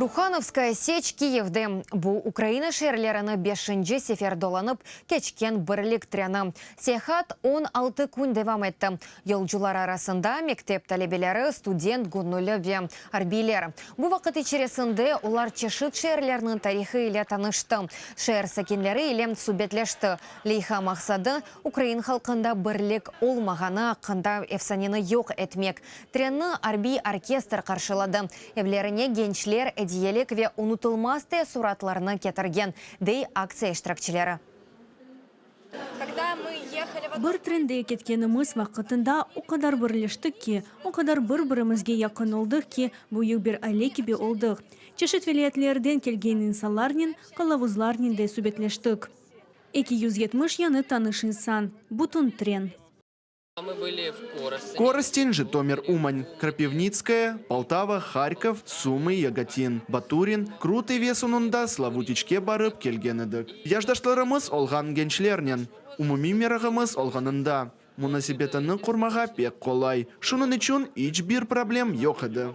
Truhanovskaya Seç Kiyevde. Bu, Ukraina şeerlerini beşinci sefer dolanıp keçken Birlik treni. Seyahat 16 kün devam etti. Yolcular arasında mektep talebeleri, student, göñülli ve arbiyler. Bu vaqıt içerisinde olar çeşit şeerlerniñ tarihı ile tanıştı, şeer sakinleri ile subetleşti. Leyha maqsadı, ukrain halqında birlik olmağanı aqqında efsaneni yoq etmek. Trenni arbiy orkestr qarşıladı. Evlerine gençler ediyelik ve unutılmaz teessuratlarnı ketirgen, dey aktsiya iştirakçileri. Bir trende ketkenimiz vaqıtında o qadar birleştik ki, o qadar bir-birimizge yaqın oldıq ki, büyük bir aile kibi oldıq. Çeşit vilâyetlerden kelgen insanlarnen, qılavuzlarnen de subetleştik. 270 yañı tanış insan. Bütün tren. Korosten, Jıtomir, Uman, Kropivnitskoye, Poltava, Harkov, Sumı, Yagotin, Baturin, Krutı ve soñunda Slavutiçke barıp kelgen edik. Yaşdaşlarımız olğan gençlernen umumiy merağımız olğanında, munasebetini qurmağa pek qolay. Şunıñ içün iç bir problem yoq edi.